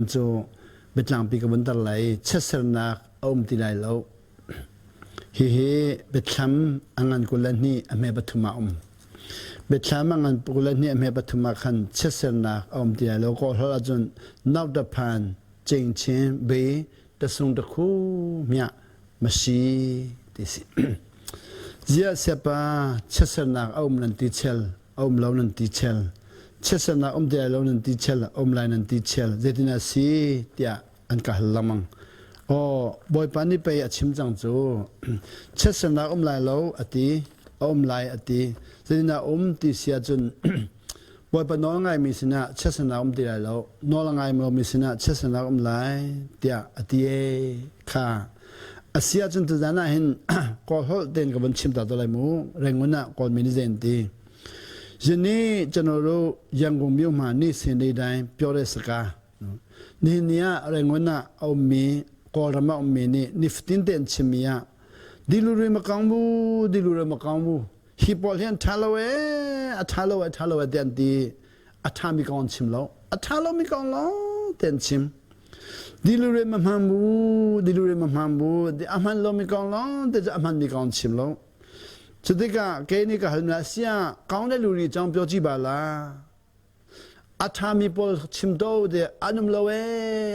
Cu biatlangpi ka vun tar lai i chiatsernak a um ti lai lo. Hihi biathlam a ngan 22 a hme pathum ah a um. Biathlam a ngan 22 a hme pathum ah khan chiatsernak a um ti lai lo. Kawlholh ahcun nautaphan cingchin be tasung takhu miah masi ti si. Ziah siapa chiatsernak a um nan ti chel a um lo nan ti chel chiatsernak um ti lai lo nan ti chel um lai nan ti chel zeitin a si tiah an ka hal lengmang. Aw Bawipa nih pei a chim cang cu chiatsernak um lai lo a ti a um lai a ti zeitin a um ti si ahcun Bawipa nawl ngaimi sinah chiatsernak um ti lai lo nawl a ngai lomi sinah chiatsernak um lai tiah a ti ee kha a si ahcun tuzan ah hin kawl holh tein ka vun chim ta to lai mu Rangoon ah Kawlmi nih zei an ti ယနေ့ကျွန်တော်တို့ရန်ကုန်မြို့မှာနေ့စဉ်နေ့တိုင်းပြောတဲ့စကားနေနေရရန်ကုန်ကအုံမီကောရမအုံမီနေနိဖတင်တဲ့ချမီယဒီလူတွေမကောင်းဘူးဒီလူတွေမကောင်းဘူးဟီပေါ်လျန်ထားလို့အထားလို့အထားလို့တဲ့ဒီအထားမီကောင်းချင်လို့အထားလို့မကောင်းလို့တဲ့ချင်ဒီလူတွေမမှန်ဘူးဒီလူတွေမမှန်ဘူးဒီအမှန်လို့မကောင်းလို့တဲ့အမှန်မကောင်းချင်လို့ စတိကကဲနေကဟလနာဆီယကောင်းတဲ့လူတွေအကြောင်းပြောကြည့်ပါလားအထာမီပေါ်ချင်တော့တဲ့အနုမလောဝဲ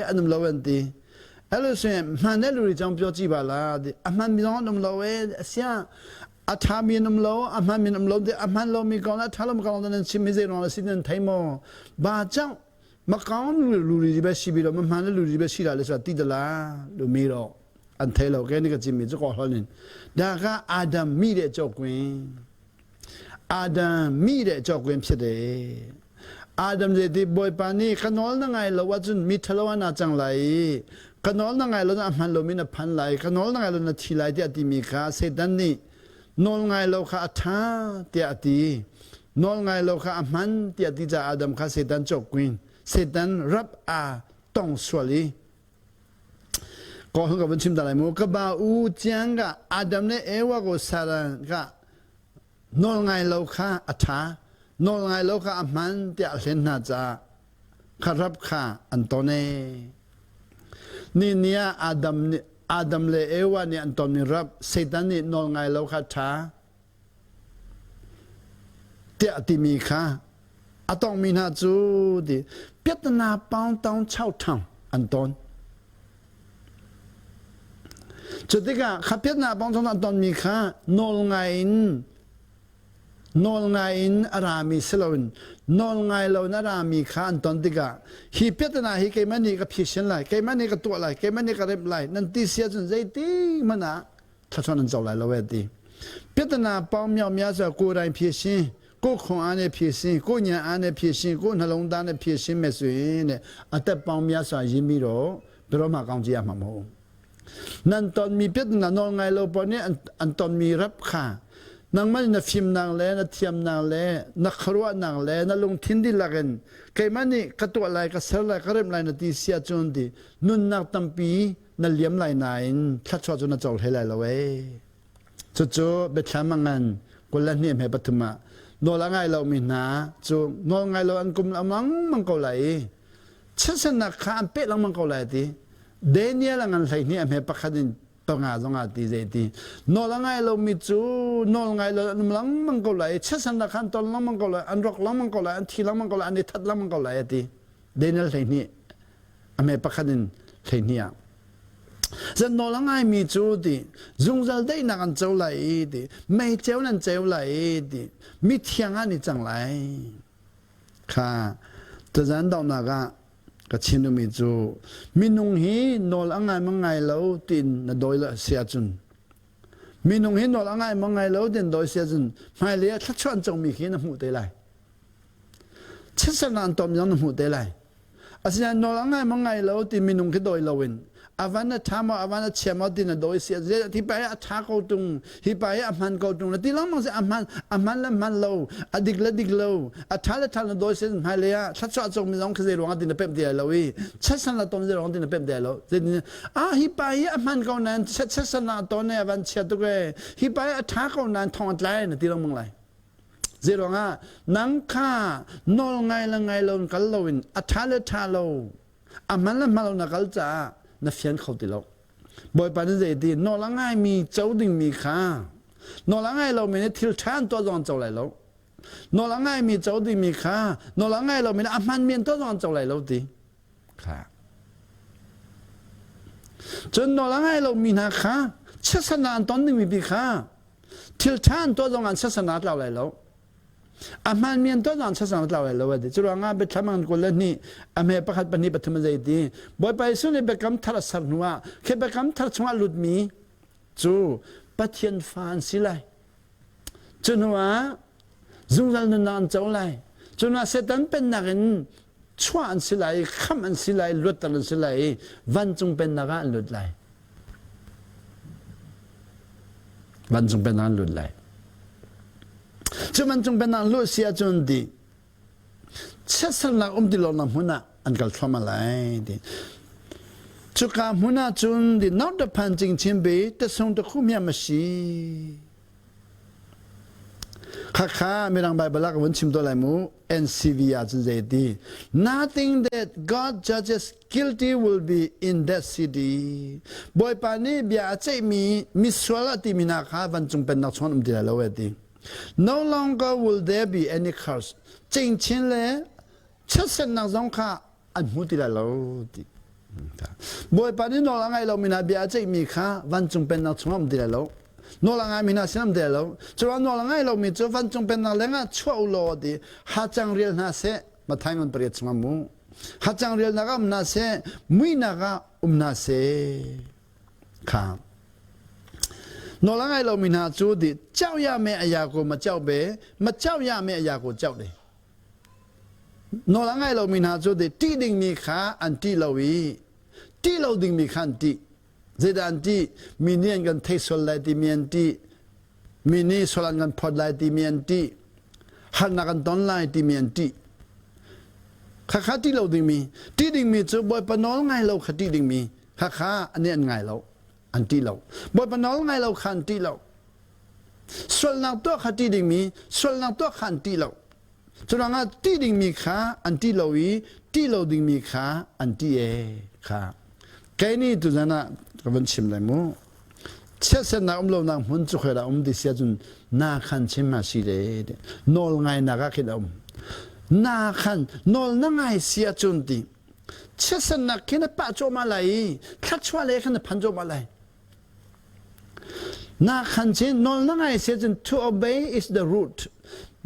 အနုမလောဝဲတီအဲ့လိုဆိုရင်မှန်တဲ့လူတွေအကြောင်းပြောကြည့်ပါလားဒီအမှန်မြောင်းနုမလောဝဲအဆီယအထာမီနုမလောအမှန်မီနုမလောတဲ့အမှန်လောမီကောင်းလားထားလို့မကောင်းတဲ့ချင်းမစေတော့စီတဲ့ထိုင်မောဘာကြောင့်မကောင်းလူတွေပဲရှိပြီးတော့မမှန်တဲ့လူတွေပဲရှိတာလဲဆိုတာသိသလားလို့မေးတော့ အန်ထဲလောကဲနေကချင်းမီစကောဟောလင်ဒါကအာဒမ်မိတဲ့ကြောက်ကွင်းအာဒမ်မိတဲ့ကြောက်ကွင်းဖြစ်တယ်အာဒမ်ဇေဒီဘွိုင်ပါနီကနောလနငိုင်လောဝဂျွန်မိထလောနာချန်လိုက်ကနောလနငိုင်လောအမှန်လိုမင်းဖန်လိုက်ကနောလနငိုင်လောနချီလိုက်တဲ့တိမိခါစေတန်နီနောလငိုင်လောခအထာတဲ့တိနောလငိုင်လောခအမှန်တဲ့တိကြအာဒမ်ခစေတန်ကြောက်ကွင်းစေတန်ရပ်အာတောင်းဆွလီ ကောဟကဘချင်တလိုက်မို့ကဘာဦးကျန်းကအာဒမ်နဲ့အေဝါကိုဆာရန်ကနောငိုင်လောက်ခအထာနောငိုင်လောက်ခအမှန်တလင်းနာကြခရပ်ခအန်တိုနေနီနီယာအာဒမ်အာဒမ်လေအေဝါနေအန်တိုနီရပ်စေတန်နေနောငိုင်လောက်ခထာတတိမီခအတောင်မီနာကျူဒီပြတနာပေါင်းတောင်း6000အန်တွန် จุดที่ขับพิจารณาปองทองตอนมีค่านอลไงนอลไงอารามีสลอนนอลไงเรานารามีค่าอันตอนติกะฮีพิจารณาฮีเกมันนี่ก็พิเศษไลเกมันนี่ก็ตัวไลเกมันนี่ก็เรียบไลนั่นตีเสียจนใจตีมันนะถ้าชวนนั่นเจ้าไลเราเวตีพิจารณาปองမြောက်များစွာကိုယ်တိုင်ဖြစ်ရှင်ကိုယ်ခွန်အားနဲ့ဖြစ်ရှင်ကိုယ်ဉာဏ်အားနဲ့ဖြစ်ရှင်ကိုယ်နှလုံးသားနဲ့ဖြစ်ရှင်မဲ့ဆိုရင်တဲ့အသက်ပေါင်းများစွာရင်းပြီးတော့ဘယ်တော့မှကောင်းကြရမှာမဟုတ် နန်တန်မီပြတ်နာနောငိုင်လောပနေအန်တန်မီရပ်ခါနงมันนะฟิมนางเลนะเทียมนางเลนะครัวนางเลนะลงทินดิลักันไกมันนี่กระตัวลายกระเซลลายกระเริ่มลายนะตีเสียจนดีนุนนักตัมปีนะเลียมลายนายทัดชอจนนะจอลให้ลายละเว้จุจูเบ็ดชามังงันกุลนี่เมปทุมะนอละไงเรามีนาจูนอไงเราอันกุมอมังมังเกาไหลชันสนักขาอันเป๊ะลังมังเกาไหลตี Daniel ngan hlei ni a hme pakhat in panga zong ah ti zei ti nawl a ngai lomi cu nawl ngai lo an um lengmang ko lai chiatsan da khan ton lengmang ko lai an rawk lengmang ko lai an thi lengmang ko lai an i that lengmang ko lai a ti Daniel 12 a hme pakhat in 12 ah zan nawl a ngaimi cu ti zungzal daihnak an co lai i ti mei ceu nan ceu lai i ti mithiang ah an i cang lai kha tuzan donghnak ah ka chim duhmi cu minung hi nawl a ngai ma ngai lo tiin na dawi lo si ahcun minung hi nawl a ngai ma ngai lo tiin dawi si ahcun hmailei ah thluachuah an congmi khi na hmuh te lai chiatsernak an tom zong na hmuh te lai asinain nawl a ngai ma ngai lo ti minung khi dawi loin avan a ṭha maw avan a chia maw ti na dawi si hi pa hi a ṭha ko tung hi pa hi a hman ko tung na ti lengmang si a hman a hman le hman lo a dik le dik lo a ṭha le ṭha na dawi si hmailei ah thluachuah cawk mi zong khi zei ruangah ti na pemh ti lai lo i chiatsan la tom zei ruangah ti na pemh ti lai lo ah hi pa hi a hman ko nain chiatsan la ton e avan chia tuk e hi pa hi a ṭha ko nain thong a tlai na ti lengmang lai zei ruangah nang kha nawl ngai le ngai lo kal loin a ṭha le ṭha lo. A hman le hman lo na kal caah na fian kho ti lo. Bawipa nih zei ti nawl a ngaimi co dingmi kha nawl a ngai lomi nih thil ṭha an tuah zong an co lai lo. Nawl a ngaimi co dingmi kha nawl a ngai lomi nih a hmanmi an tuah zong an co lai lo ti. Kha. Cun nawl a ngai lomi hna kha chiatsernak an ton dingmi pi kha thil ṭha an tuah zong an chiatsernak a tlau lai lo. A hmaanmi an tuah zong an chiatsernak a tlau lai lo a ti. Cu ruangah biathlam an 22 a hme pakhat pahnih pathum a zei ti. Bawipa Jesuh nih biakam thar a ser hnuah khi biakam thar chungah lutmi cu Pathian fa an si lai. Cu hnuah zungzal nunnak an co lai. Cu hnuah Satan pennak in chuah an si lai, khamh an si lai, luatter an si lai i vancung pennak ah an lut lai. Vancung pennak an lut lai. Cu vancung pennak luh si ahcun ti chiatsernak um ti lonak hmun ah an kal thluahmah lai ti. Cuka hmun ah cun di not the phan cing chin be te sung te khu miam a si. Khakha Mirang Bible ah ka vun chim to lai mu. NCV ah cun zei ti Nothing that God judges guilty will be in that city. Bawipa nih bia a ceihmi misual a timi hna kha vancung pennak chung an um ti lai lo e ti. No longer will there be any curse. Cingchin le chiatsernak zong kha an hmu ti lai lo ti. Bawipa nih nawl a ngai lomi hna bia a ceihmi kha vancung pennak chungah um ti lai lo. Nawl a ngaimi hna sin um ti lai lo. Curuang nawl a ngai lomi cu vancung pennak lengah chuah u law ti hacang rial hna seh Matthai ngan pariat chungah mu. Hacang rialnak ah um hna seh, muihnak ah um hna seh. Kha. Nawl a ngai lomi hna cu di chau ya me aya ko ma chau be, ma chau ya me aya ko chau de. Nawl a ngai lomi hna cu ṭih dingmi kha an ṭih lo i ṭih lo dingmi kha an ṭih. Zeidah an ṭih? Mi nih an kan thei sual lai timi an ṭih. Mi nih sual an kan phawt lai timi an ṭih. Harnak an ton lai timi an ṭih. Khakha ṭih lo dingmi. Ṭih dingmi cu Bawipa nawl ngai lo kha ṭih dingmi. Khakha an an ngai lo. An ṭih lo. Bawipa nawl ngai lo kha an ṭih lo. Sualnak tuah kha ṭih dingmi, sualnak tuah kha an ṭih lo. Curuangah ṭih dingmi kha an ṭih lo i ṭih lo dingmi kha an ṭih ee kha. Kei nih tuzan ah ka van chim lai mu. Chiatsernak um lonak hmun cu khoi dah um ti si ahcun na khan chim ha si le nawl ngainak ah khin a um. Na khan nawl na ngai si ahcun ti chiatsernak khi na pah cuahmah lai i thluachuah le khan na phan cuahmah lai. Na khan chin nawl na ngai si cun to obey is the root.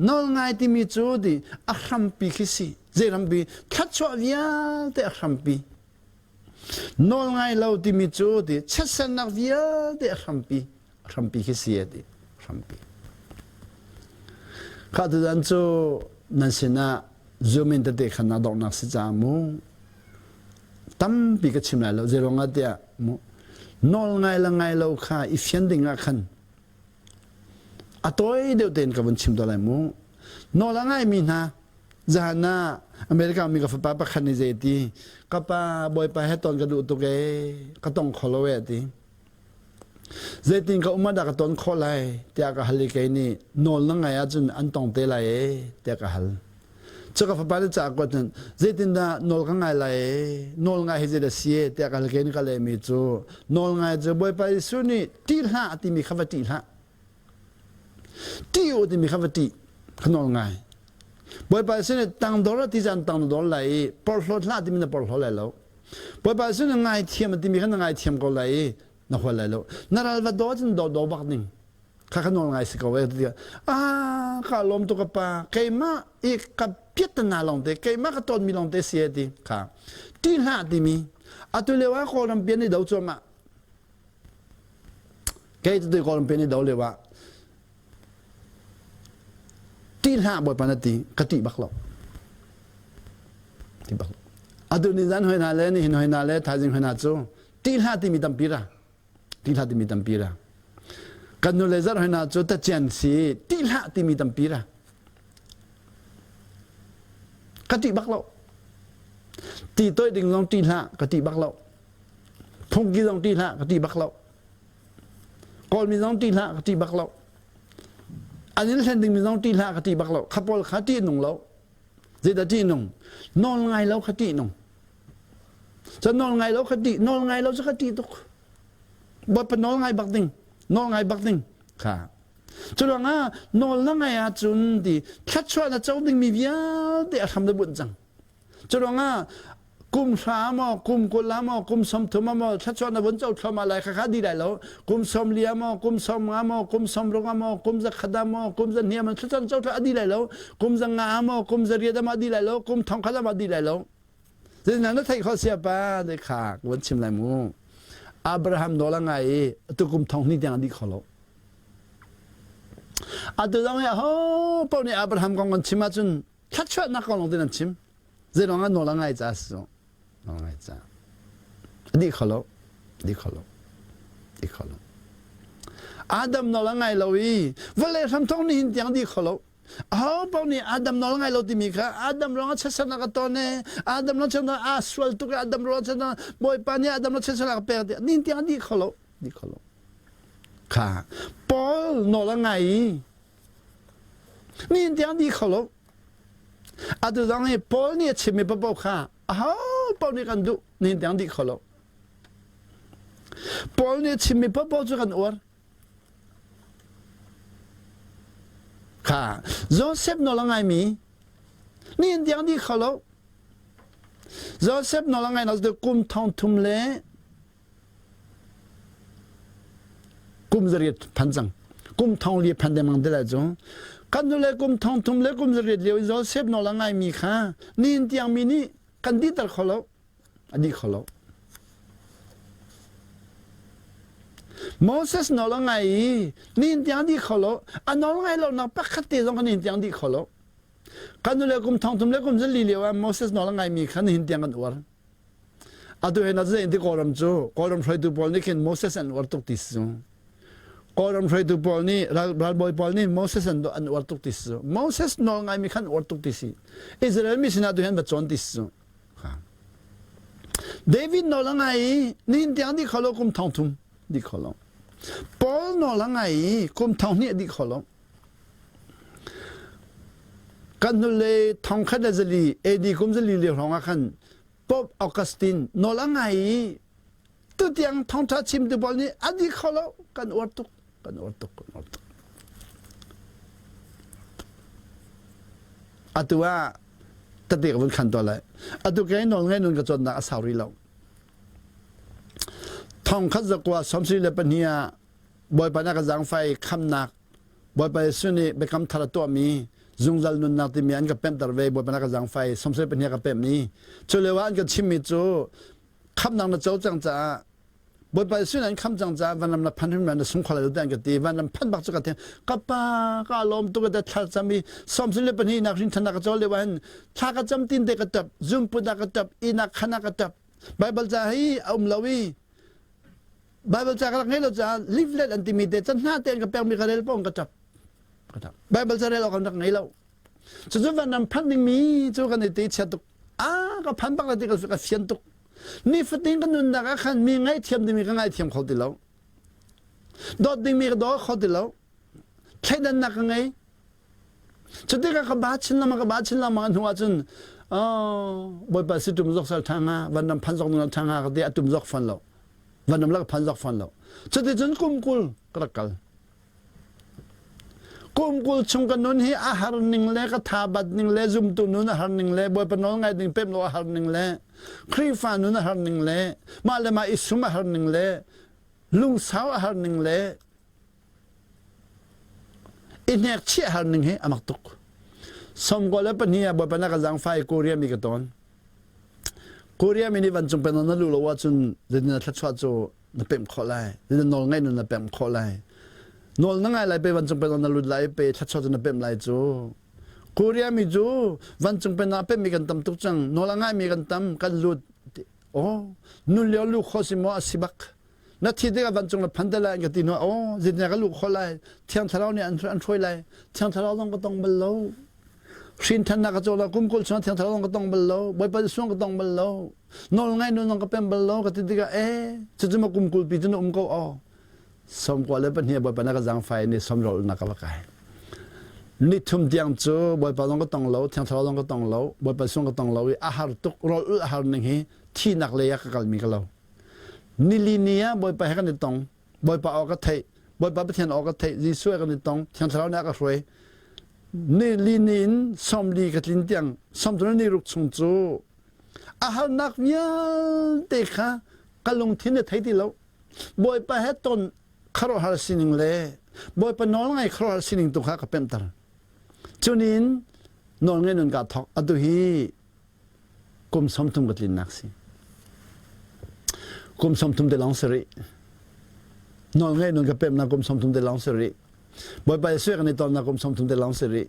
Nawl ngai timi cu ti a hrampi khi si. Zei hrampi? Thluachuah vialte a hrampi. Nawl ngai lo timi cu ti chiatsernak vialte a hrampi. A hrampi khi si ti. Hrampi. Kha tutan cu nan sinah Zoom in tete khan na donghnak si caah mu tampi ka chim lai lo zeiruang ah tiah mu nawl ngai le ngai lo kha i fian ding ah khan a tawi deuh tein ka vun chim to lai mu nawl a ngaimi hna zahan ah America mi ka fapa pakhat nih zei ti ka pa bawipa he ton ka duh tuk ee ka tong kho lo ee ti Zeitin ka um ah dah ka ton khawh lai tiah ka hal i kei nih nawl na ngai ahcun an tong te lai ee tiah ka hal. Cu ka fapa nih ca a kuat cun zeitindah nawl ka ngai lai ee nawl ngai hi zeidah si ee tiah ka hal kei nih ka lehmi cu nawl ngai cu Bawipa Jesuh nih ṭih hlah a timi kha va ṭih hlah. Ṭih u timi kha va ṭih kha nawl ngai. Bawipa Jesuh nih tangdor a ti caan tang na dor lai i porhlawt hlah timi na porhlaw lai lo. Bawipa cu na ngaithiam a timi kha na ngaithiam ko lai i na hual lai lo. Na ral va daw cun daw daw bak ding. Kha kha nawl ngai si ko e ti ah ka lawm tuk ka pa keimah i ka piat na lawng te keimah ka tawn mi lawng te si e ti kha ti hlah timi atu lio ah kawlram pian i do cuahmah kei tu kawlram pian i do lio ah Ṭih hlah Bawipa na ti ka ṭih bak lo. Ṭih bak lo. Atu ni zan hoi hna le nihin hoi hna le thaizing hoi hna cu ṭih hlah timi tampi ra. Ṭih hlah timi tampi ra. Kan nu le zarh hoi hna cu tacian si ṭih hlah timi tampi ra. Ka ṭih bak lo. Ti toih ding zong ṭih hlah ka ṭih bak lo. Phungki zong ṭih hlah ka ṭih bak lo. Kawlmi zong ṭih hlah ka ṭih bak lo. An in hlen dingmi zong ṭih hlah ka ṭih bak lo. Kha pawl kha ṭih nung lo. Zeidah ṭih nung? Nawl ngai lo kha ṭih nung. Cun nawl ngai lo kha ṭih, nawl ngai lo cu kha ṭih tuk. Bawipa nawl ngai bak ding, nawl ngai bak ding kha. Cu ruangah nawl na ngai ahcun ti thluachuah na co dingmi vialte a hram na bunh cang. Cu ruangah kum hra maw, kum 20 ah maw, kum 30 ah maw thluachuah na vun co thluahmah lai kha kha di lai lo. Kum 40 ah maw, kum 50 maw, kum 60 ah maw, kum 100 ah maw, kum 200 ah maw thluachuah na co thluah a di lai lo. Kum 500 ah maw, kum 800 ah maw a di lai lo. Kum 1000 ah maw a di lai lo. Zeitindah na theih khawh siapa te kha ka van chim lai mu. Abraham nawl a ngai i atu kum thong hnih tiang a dih kho lo. Atu zong hi aho paoh nih Abraham kong kan chim ahcun thluachuahnak kong lawng tin an chim. Zeiruang ah nawl a ngai caah si nawl a ngai caah. A dih kho lo. Dih kho lo. Dih kho lo. Adam nawl a ngai lo i vawlei hramthawk nihin tiang dih kho lo. Aho paoh nih Adam nawl ngai lo timi kha Adam ruangah chiatsernak a ton e Adam ruang chiatsernak aa sual tuk e Adam ruang chiatsernak Bawipa nih Adam ruang chiatsernak a pek ti nin tiang dih kho lo dih kho lo kha Paul nawl a ngai i nin tiang dih kho lo atu zong hi Paul nih a chimmi paoh kha aho paoh nih kan duh nin tiang dih kho lo Paul nih a chimmi paoh cu kan uar Kha Joseph nawl a ngaimi nihin tiang dih kho lo. Joseph nawl a ngai lo kum thong thum le kum zariat phan cang. Kum thong li phan dengmang te lai cu. Kan nule kum thong thum le kum zariat lio i Joseph nawl a ngaimi kha nihin tiang mi nih kan dihter kho lo. A dih kho lo. Moses nawl a ngai i nihin tiang dih kho lo. A nawl ngai lonak pakhat te zong kha nihin tiang dih kho lo. Kan nule kum thong thum le kum zali lio ah Moses nawl a ngaimi kha nihin tiang kan uar. Atu he na zei ti Kawlram cu Kawlram hruaitu pawl nih khin Moses an uar tuk ti si cu. Kawlram hruaitu pawl nih ralbawi pawl nih Moses an an uar tuk ti si cu. Moses nawl ngaimi khan uar tuk ti si. Israel mi sinah tu hin va cawn ti si cu. David nawl a ngai i nihin tiang dih kho lo kum thong thum dih kho lo. Paul nawl a ngai i kum thong hnih dih kho lo. Kan hnulei thong khat le zali AD kum zali lio hrawng ah khan Pope Augustine nawl a ngai i tutiang thawngṭha chimtu pawl nih a dih kho lo kan uar tuk kan uar tuk kan uar tuk. Atu ah tete ka vun khan tuah lai. Atu kei nawl ngai nun ka cawnnak a sau rih lo. Thong khat zakua 72 ah Bawipa na ka zaangfai khamnak Bawipa Jesuh nih biakam thar a tuahmi zungzal nunnak timi an ka pemhter ve Bawipa na ka zaangfai 72 ka pemhmi cu lio ah an ka chimmi cu khamnak na co cang caah Bawipa Jesuh an kham cang caah vanram na phan hrim na sung kho lai lo an ka ti vanram phan bak cu ka thi ka pa ka lawm tuk ka thla cam i 72 nak hrin than ka cawl lio ah thla ka cam tin te ka tap zumput ah ka tap inak khan ah ka tap Bible ca hi a um lo i Bible ca ka rak ngei lo caah leaflet an timi te can hna te an ka pekmi ka rel pong ka tap ka tap Bible ca rel awk an rak ngei lo Cucu vanram phanh dingmi cu kan i te chia tuk. Ah, ka phan bak la ti ka fian tuk. Nifatin ka nunnak ah khan mi ngaihthiam dingmi ka ngaithiam kho ti lo. Dawt dingmi ka daw kho ti lo. Thleidannak ka ngei. Cutikah ka ba chin lama ka ba chin lama hnu ahcun oh, Bawipa si tum zok sal ṭha nga, vanram phan zok nung ṭha nga ka ti a tum zok fawn lo. Vanram la ka phan zok fawn lo. Cuticun kum 20 ka rak kal. Kum 20 chung ka nun hi a har ning le ka tha bat ning le zumtu nun a har ning le Bawipa nawl ngai ding pem lo a har ning le Khrihfa nun a har ning le mah le mah i sum a har ning le lungsau a har ning le i hnek chiah har ning hi a mak tuk. 92 ah Bawipa na ka zaangfai Korea mi ka tawn. Korea mi nih vancung pen na lu lo ahcun zeitin na thluachuah cu na pemh khawh lai na nawl ngaih na pemh khawh lai nawl na ngai lai pe vancung pen na lut lai pe thluachuah cu na pemh lai cu Korea mi cu vancung pen ah pemh mi kan tam tuk cang nawl a ngai mi kan tam kan lut oh nun lio lu kho si maw a si bak na thi tikah vancung na phan te lai an ka ti hnu oh zeitin ka luh khawh lai thiang thlarau nih an an hruai lai thiang thlarau zong ka tong bal lo hrin thannak ka caw kum 20 chung thiang thlarau zong ka tong bal lo bawipa Jesuh ka tong bal lo nawl ngai nun zong ka pem bal lo ka ti tikah eh cucu ma kum 20 pi cu na um ko aw 92 bawipa na ka zaangfai ni som rol na ka va kai. Ni thum tiang cu Bawipa zong ka tong lo, Thiang Thlarau zong ka tong lo, Bawipa sung ka tong lo i a har tuk, rawl ulh a har ning hi thihnak lei ah ka kalmi ka lo. Nili ni ah Bawipa he kan i tong, Bawipa aw ka theih, Bawipa Pathian aw ka theih, Jesuh he kan i tong, Thiang Thlarau nih a ka hruai. Nili ni in sawmli ka tlin tiang, sawmthum ni ruk chung cu a harnak vialte kha ka lungthin a thei ti lo. Bawipa he ton khuaruahhar sining le Bawipa nawlngai khuaruahhar sining tu kha ka pemhter. Cunin nawlngai nun kaa thawk. Atu hi kum 30 ka tlinnak si. Kum 30 te lawng si rih. Nawlngai nun ka pemhnak kum 30 te lawng si rih. Bawipa Jesuh kan i tonnak kum 30 te lawng si rih.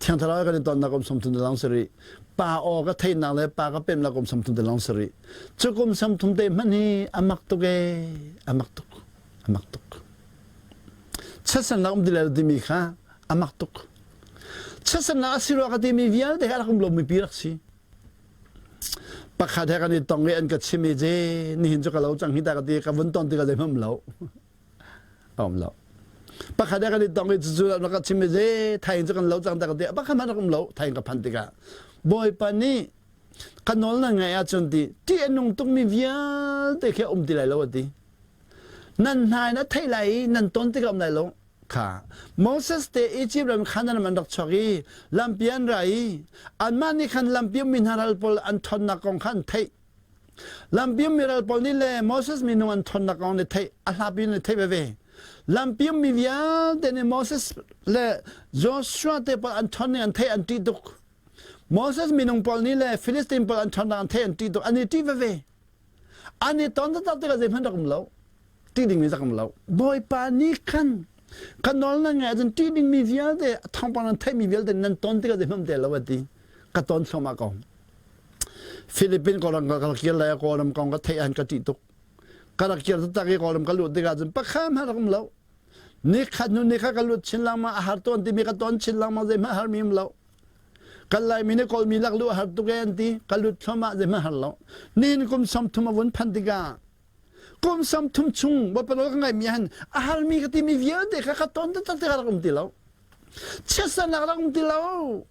Thiang Thlarau kan i tonnak kum 30 te lawng si rih. Pa aw ka theihnak le pa ka pemhnak kum 30 te lawng si rih. Cu kum 30 te hmanh hi a mak tuk ee, a mak tuk, a mak tuk. Chiatsernak um ti lai timi kha a mak tuk. Chiatsernak a si rua ka timi vialte kha rak um lomi pi rak si. Pakhat he kan i tong i an ka chim i je nihin cu ka lo cang hi ta ka ti ka vun ton tikah zeihmanh um lo. A um lo. Pakhat he kan i tong i cucu na ka chim i je thaing cu kan lo cang ta ka ti pakhat hmanh rak um lo thaing ka phan tikah Bawipa nih ka nawl nan ngaih ahcun ti ti a nung tukmi vialte khi a um ti lai lo a ti. Nan hna in a theih lai i nan ton tikah um lai lo. Kha Moses te Egypt ram khan an rak chuak i lampi an ra i anmah nih khan lampi ummi hna ral pawl an ṭhawnnak kong kha an theih. Lampi ummi ral pawl nih le Moses minung an ṭhawnnak kong nih theih a hlapi in theih veve. Lampi ummi vialte nih Moses le Joshua te pawl an ṭhawn ning an theih an ṭih tuk. Moses minung pawl nih le Philistine pawl an ṭhawnnak an theih an ṭih tuk. An i ṭih veve. An i ton taktak tikah zeihmanh rak um lo. Ṭih dingmi rak um lo. Bawipa nih khan ka nawl nan ngaih ahcun ṭih dingmi vialte thawngpang nan theihmi vialte nan ton tikah zeihmanh um te lo a ti. Ka ton thluahmah ko. Philippine Kawlram ka kal kir lai Kawlram kong ka theih an ka ṭih tuk. Ka rak kir taktak i Kawlram ka luh tikah cun pakhat hmanh rak um lo. Nikhat hnu nikhat ka lut chin lengmang a har tawn timi ka ton chin lengmang zeihmanh harmi um lo. Kan Laimi nih Kawlmi lak luh a har tuk e an ti. Ka lut thluahmah zeihmanh har lo. Nihin kum 30 a vun phanh tikah kum 30 chung Bawipa nawl ka ngaihmi han a harmi ka timi vialte kha ka ton taktak tikah rak um ti lo. Chiatsernak rak um ti lo.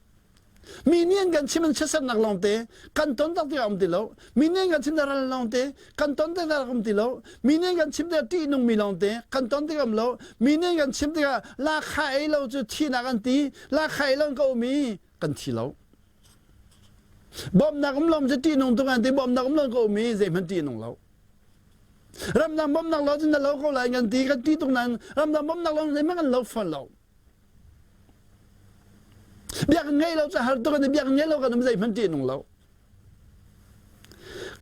Mi nih an kan chim an chiatsernak lawngte kan ton tak tikah um ti lo. Mi nih an kan chim ral lawngte kan ton tikah um ti lo. Mi nih an kan chim tikah ṭihnungmi lawngte kan ton tikah um lo. Mi nih an kan chim tikah lakha ei lo cu thihnak an ti. Lakha ei lo in ka um i kan thi lo. Bawmhnak um lo cu ṭihnung tuk an ti. Bawmhnak um lo in ka um i zeihmanh ṭihnung lo. Ramdang bawmhnak lo cun na lo ko lai kan ti kan ti tuk nain ramdang bawmhnak lo zeihmanh kan lo fawn lo. Biakinn ngei lo cu har tuk an biakinn ngei lo kan um zeihmanh ṭih nung lo.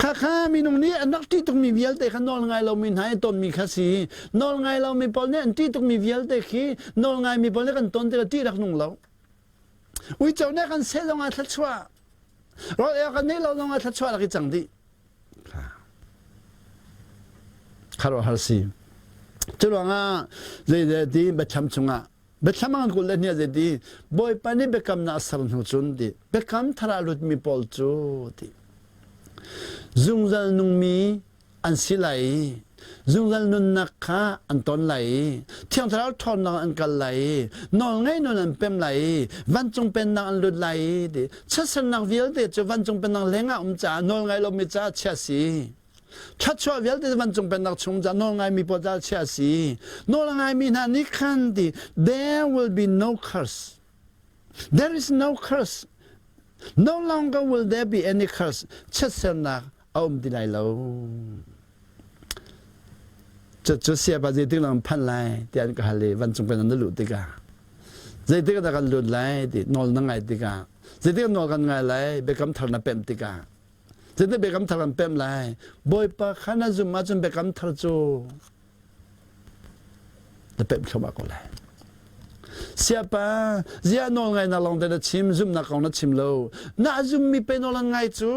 Khakha minung nih an rak ṭih tukmi vialte kha nawl ngai lomi hna i tonmi kha si. Nawl ngai lomi pawl nih an ṭih tukmi vialte khi nawl ngaimi pawl nih kan ton tikah ṭih rak nung lo. Uico nih kan seh zongah thluachuah. Rawl ei kan neih lo zongah thluachuah rak i cang dih. Khuaruahhar si. Cu ruangah zeiti biathlam chungah biathlam an kul le hnia zeiti Bawipa nih biakamnak a ser hnu cun ti biakam thar ah lutmi pawl cu ti zungzal nungmi an si lai i zungzal nunnak kha an ton lai i Thiang Thlarau ṭhawnnak an kal lai i nawlngei nun an pem lai i vancung pennak an lut lai i ti chiatsernak vialte cu vancung pennak lengah um caah nawlngai lomi caah chia si thluachuah vialte cu vancung pennak chung caah nawlngaimi pawl caah chia si nawlngaimi hna nih khan ti there will be no curse there is no curse no longer will there be any curse chiatsernak a um ti lai lo. Cucu siapa zeitik lang phanh lai tiah an ka hal i vancung kan na luh tikah zeitik dah kan lut lai ti nawl na ngai tikah zeitik nawl kan ngai lai biakam thar na pemh tikah zeitik biakam thar kan pemh lai Bawipa kha na zum ahcun biakam thar cu na pemh thluahmah ko lai. Siapa zia nawl ngai na lawng te na chim zumhnak kong na chim lo na zummi pe nawl an ngai cu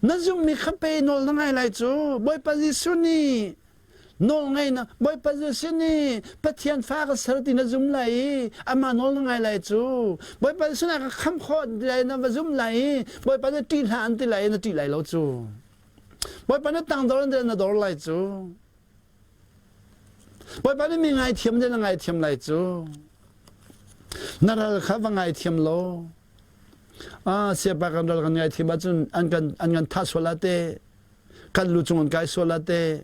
Na zumhmi kha pe nawl na ngai lai cu. Bawipa Jesuh nih nawl ngai na Bawipa Jesuh nih Pathian fa ka ser ti na zum lai i amah nawl na ngai lai cu. Bawipa Jesuh nih a ka khamh khawh lai na va zum lai i Bawipa nih ṭih hlah an ti lai i na ṭih lai lo cu. Bawipa nih tangdor an ti na dor lai cu. Bawipa nih mi ngaithiam ding na ngaithiam lai cu. Na ral kha va ngaithiam law, ah siapa kan ral kan ngaithiam ahcun an kan an kan thah sual ah teh, kan lu cung an kai sual ah teh,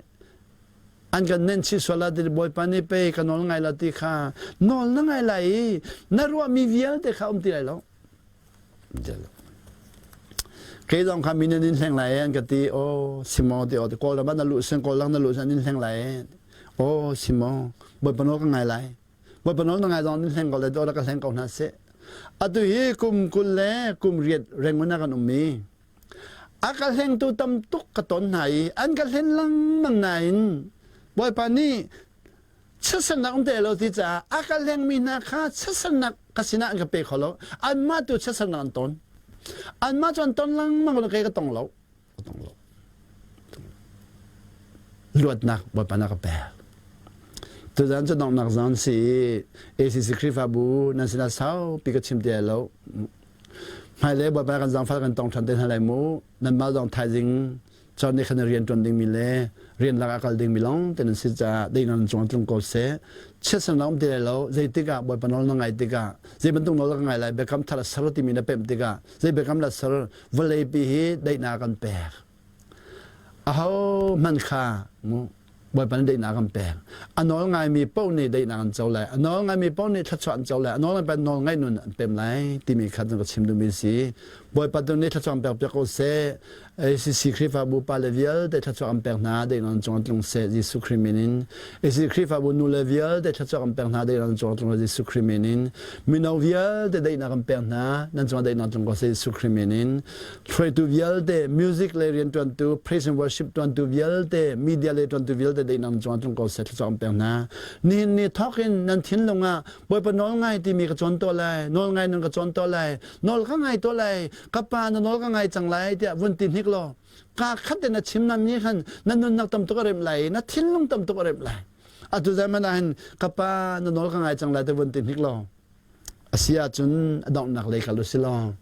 an kan nenhchih sual ah ti Bawipa nih pei ka nawl ngai la ti kha nawl na ngai lai i na ruahmi vialte kha um ti lai lo. Kei zong kha min an in hleng lai an ka ti aw simo ti aw Kawlram ah na luh sin Kawlram na luh sin an in hleng lai aw simo Bawipa nawl ka ngai lai Bawipa nawl na ngai zong an in hleng ko lai dawh ka hleng ko hna seh atu hi kum 20 le kum riat Rangoon ah kan um mi a ka hlengtu tam tuk ka ton hna i an ka hlen lengmang nain Bawipa nih chiatsernak um te lo ti caah a ka hlengmi hna kha chiatsernak ka sinah an ka pe kho lo anmah tu chiatsernak an ton anmah cu an ton lengmang lo kei ka tong lo ka tong lo luatnak Bawipa na ka pek tuzan cu donghnak zan si i ACC Khrihfabu nan sinah saupi ka chim ti lai lo hmailei Bawipa kan zaangfah kan tong ṭhan te hna lai mu nanmah zong thaizing cun nih khan rian ṭuan dingmi le rian lakah kal dingmi lawng te nan si caah deinak nan cung ah tlung ko seh chiatsernak um ti lai lo zeitik ah Bawipa nawl na ngai tikah zei bantuk nawl ka ngai lai biakam thar a ser timi na pemh tikah zei biakam la ser vawleipi hi daihnak kan pek aho hmanh kha mu Bawipa nih daihnak an pek. A nawl ngaimi paoh nih daihnak an co lai. A nawl ngaimi paoh nih thluachuah an co lai. A nawl ngaimi nawl ngaih nun an pem lai timi kha ka chim duhmi si. Bawipa tu nih thluachuah an pek piak ko seh. ACC Khrihfabu pa le vialte thluachuah an pek hna daihnak an cung an tlung seh Jesuh Khrih min in. ACC Khrihfabu nu le vialte thluachuah an pek hna daihnak an cung an tlung Jesuh Khrih min in. Mino vialte daihnak an pek hna nan cungah daihnak tlung ko seh Jesuh Khrih min in. Hruaitu vialte, music le rianṭuantu, praise and worship ṭuantu vialte, media le ṭuantu vialte daihnak nan cungah tlung ko seh thluachuah an pek hna. Nihin ni thawk in nan thinlung ah Bawipa nawl ngai timi ka cawn tuah lai, nawl ngai nan ka cawn tuah lai, nawl ka ngai tuah lai, ka pa na nawl ka ngai cang lai tiah vun ti hnik law ka khat in a chim nam ni khan na nunnak tam tuk a remh lai, na thinlung tam tuk a remh lai. Atu zaman ah hin ka pa na nawl ka ngai cang lai te vun ti hnik law A si ahcun a donghnak lei kal u si law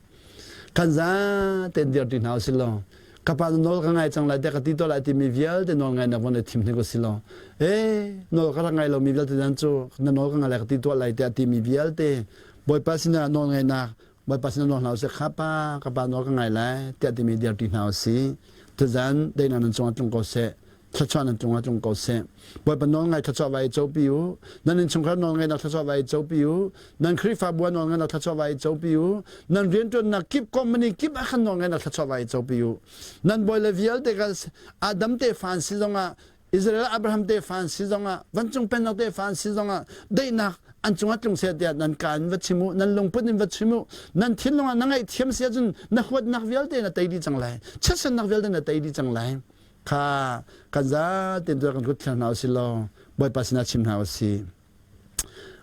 kan zaten dir ti hna u si law ka pa nawl ka ngai cang lai tiah ka ti tuah lai timi vialte nawl ngainak von i thim hnik u si law ee nawl ka rak ngai lomi vialte nan cu na nawl ka ngai lai ka ti tuah lai tiah timi vialte Bawipa sinah nawl ngainak Bawipa sinah nawl hna u sih kha pa ka pa nawl ka ngai lai tiah timi dir ti hna u si tuzan daihnak nan cungah tlung ko seh thluachuah nan cungah tlung ko seh. Bawipa nawlngai thluachuah vai copi u. Nan innchungkhar nawlngaihnak thluachuah vai copi u. Nan Khrihfabu ah nawlngaihnak thluachuah vai copi u. Nan rianṭuannak kip company kip ah khan nawlngaihnak thluachuah vai copi u. Nan bawi le vialte kha Adam tefa an si zongah Israel Abraham tefa an si zongah vancung pennak tefa an si zongah daihnak an cungah tlung seh tiah nan ka in va chim u nan lungput in va chim u nan thinlung ah na ngaihthiam si ahcun na huatnak vialte na tei dih cang lai chiatsannak vialte na tei dih cang lai kha kan zaten tu kan kut thlang hna usih law Bawipa sinah chim hna usih.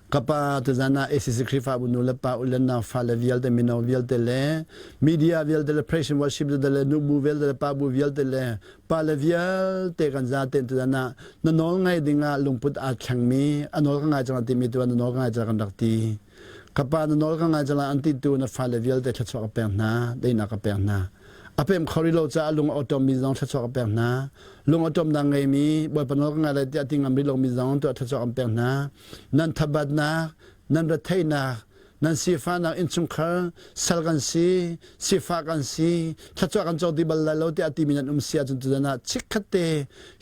Ka pa tuzan ah ACC Khrihfabu nu le pa u le nau fale vialte mino vialte le media vialte le praise and worship vialte le nubu vialte le pa bu vialte le pa le vialte kan zaten tuzan ah na nawl ngai ding ah lungput aa thlengmi a nawl ka ngai cang timi tu na nawl ka ngai cang kan rak ti ka pa na nawl ka ngai cang an ti tu na fale vialte thluachuah ka pek hna daihnak ka pek hna A pem kho rih lo caah lung a awṭawmmi zong thluachuah ka pek hna. Lung awṭawmnak ngeimi Bawipa nawl ka ngai lai tiah ti ngam rih lomi zong tuah thluachuah kan pek hna. Nan thabatnak, nan retheihnak, nan sifahnak innchungkhar sal kan si, sifah kan si, thluachuah kan co ti bal lai lo tiah timi nan um si ahcun tuzan ah chikkhat te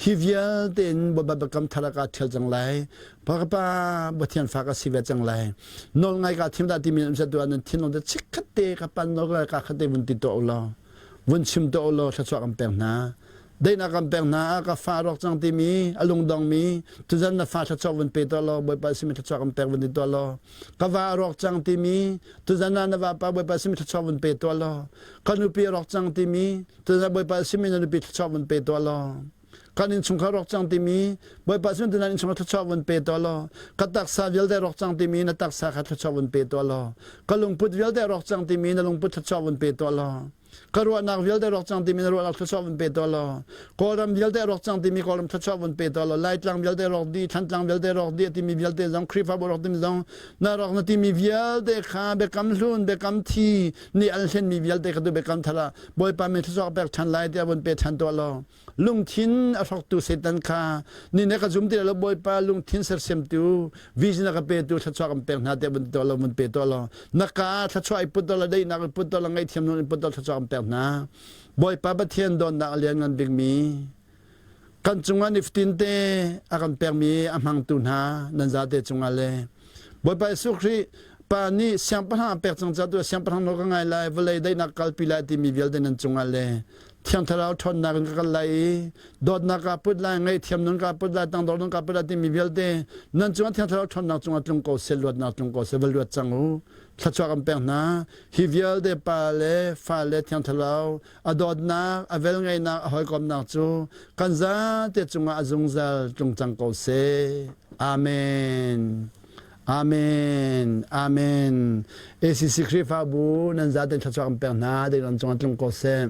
hi vialte in Bawipa biakam thar ah kaa ṭhial cang lai. Pa ka pa Pathian fa ka si ve cang lai. Nawl ngai ka thim dah timi nan um si ah nan thinlung te chikkhat te ka pan nawl ngai ka khat te vun ti tuah u law vun chim tuah u law thluachuah kan pek hna. Daihnak kan pek hna ka fa rawk cang timi a lungdong mi tuzan na fa thluachuah vun pe tuah law Bawipa simi thluachuah kan pek vun ti tuah law ka va rawk cang timi tuzan ah na vapa Bawipa simi thluachuah vun pe tuah law ka nupi rawk cang timi tuzan Bawipa simi na nupi thluachuah vun pe tuah law kan innchungkhar rawk cang timi Bawipa sin nan innchungkhar thluachuah vun pe tuah law ka taksa vialte rawk cang timi na taksa kha thluachuah vun pe tuah law ka lungput vialte rawk cang timi na lungput thluachuah vun pe tuah law ka ruahnak vialte rawk cang timi na ruahnak thluachuah vun pe tuah law Kawlram vialte rawk cang timi Kawlram thluachuah vun pe tuah law Laitlang vialte rawk dih Thantlang vialte rawk dih timi vialte zong Khrihfabu rawk timi zong na rawk na timi vialte kha biakam hlun biakam thi nih an hlenmi vialte kha tu biakam thar ah Bawipa min thluachuah pek ṭhan lai tiah vun pe ṭhan tuah law. Lungthin a hrawktu Satan kha ni ne ka zum ti lo Bawipa lungthin sersiamtu vision a ka petu thluachuah kan pek hna tiah vun ti lo vun pe tuah law na ka thluachuah i put lo daihnak i put lo ngaihthiam nawn i put lo thluachuah kan pek hna. Bawipa Pathian dawtnak a lian ngan bikmi kan cungah nifatin te a kan pekmi a hmangtu hna nan zate cungah le Bawipa Jesuh Khrih Pa nih siangpahrang a pek cang caah tu siangpahrang nawl ka ngai lai vawlei daihnak kalpi lai timi vialte nan cungah le Thiang Thlarau ṭhawnnak in ka kal lai i dawtnak kaa put lai ngaihthiam nun kaa put lai tangdor nun kaa put lai timi vialte nan cungah Thiang Thlarau ṭhawnnak cungah tlung ko seh luatnak tlung ko seh va luat cang u thluachuah kan pek hna hi vialte pa le fa le Thiang Thlarau a dawtnak, a velngeihnak, a hawikomnak cu kan zate cungah a zungzal tlung cang ko seh. Amen. Amen. Amen. ACC Khrihfabu nan zaten thluachuah kan pek hna, dei nan cungah tlung ko seh.